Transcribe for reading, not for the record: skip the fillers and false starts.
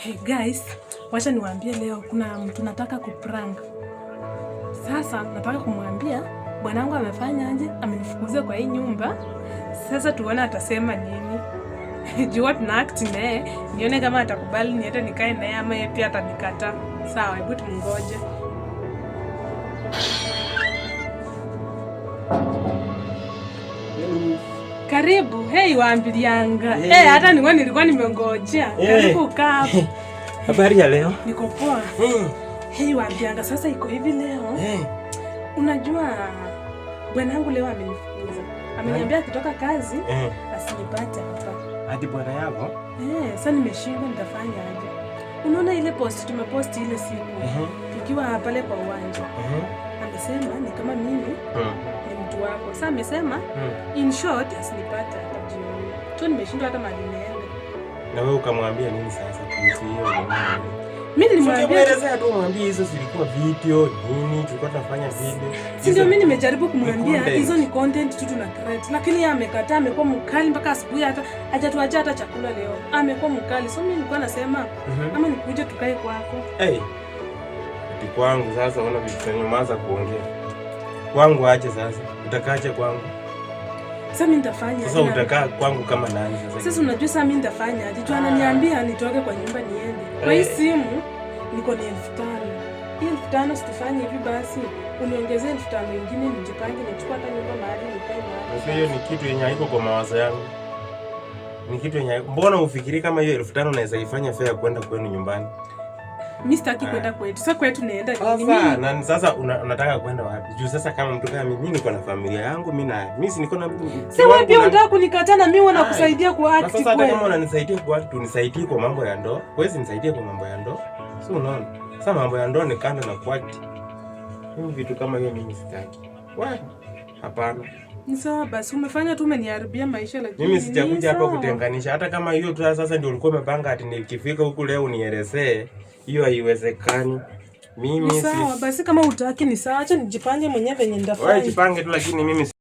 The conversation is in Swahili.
Hey guys, wacha niwaambie leo kuna mtu nataka kuprank. Sasa nataka kumwambia bwanangu amefanya aje, amenifukuza kwa hii nyumba. Sasa tuone atasema nini. Jua tuna act naye, nione kama atakubali niende nikae naye ama yeye pia atanikataa. Sawa, hebu tumngoje. Karibu. Hey, waambilianga. Hey. Hey, hata nilikuwa nimengojea. Hey. Karibu kaa hapo. Habari ya leo? Niko poa. Hey, waambianga sasa iko hivi leo. Hey. Unajua bwanangu leo amenifukuza. Ameniambia akitoka kazi asinipate hapa. Hadi bwana yako? Sasa nimeshindwa nitafanya aje. Unaona ile post tumepost ile siku tukiwa pale kwa uwanja. Amesema ni kama mimi ni mtu wako. Sasa amesema in short asinipate hapa jioni. Tu nimeshindwa hata mahali niende. Na wewe ukamwambia nini sasa kuhusu hiyo? Mimi nilimwambia, Ungemwelezea tu, mwambie hizo zilikuwa video nini, tulikuwa tunafanya video. Si ndio mimi nimejaribu kumwambia hizo ni content tu tuna create, lakini yeye amekataa, amekuwa mkali mpaka asubuhi, hata hajatuachia hata chakula leo. Amekuwa mkali. So mimi nilikuwa nasema ama nikuje tukae kwako. Hey. Ati kwangu sasa, una vitu umeanza kuongea. Kwangu aje sasa? Utakaaje kwangu? Sasa mimi nitafanya. Sasa utakaa kwangu kama nani sasa? Sasa unajua sasa mimi nitafanya aje? Tu ananiambia nitoke kwa nyumba niende. Kwa hii simu niko na 5,000. Hii 5,000 situfanye hivi basi, uniongezee 5,000 nyingine nijipange nichukue hata nyumba mahali nikae mahali. Sasa hiyo ni kitu yenye haiko kwa mawazo yangu. Ni kitu yenye mbona ufikiri kama hiyo 5,000 unaweza ifanya fare kwenda kwenu nyumbani? Mimi sitaki kwenda kwetu. Sasa kwetu naenda nini? Sasa na sasa unataka kwenda wapi? Juu sasa kama mtu kama mimi niko na familia yangu, mimi na mimi si niko na Si wewe pia unataka kunikataa na mimi wanakusaidia kwa act kweli. Sasa hata kama unanisaidia kwa act, unisaidie kwa mambo ya ndoa. Wewe nisaidie kwa mambo ya ndoa. Si unaona? Sasa mambo ya ndoa ni kando na kwa act. Mimi vitu kama hiyo mimi sitaki. Wewe hapana. Ni sawa basi, umefanya tu umeniharibia maisha, lakini mimi sijakuja hapa kutenganisha. Hata kama hiyo tu sasa ndio ulikuwa umepanga ati nikifika huku leo unielezee, hiyo haiwezekani. Mimi sawa basi, kama hutaki ni sawa, acha nijipange mwenyewe venye nitafanya. Wewe jipange tu, lakini mimi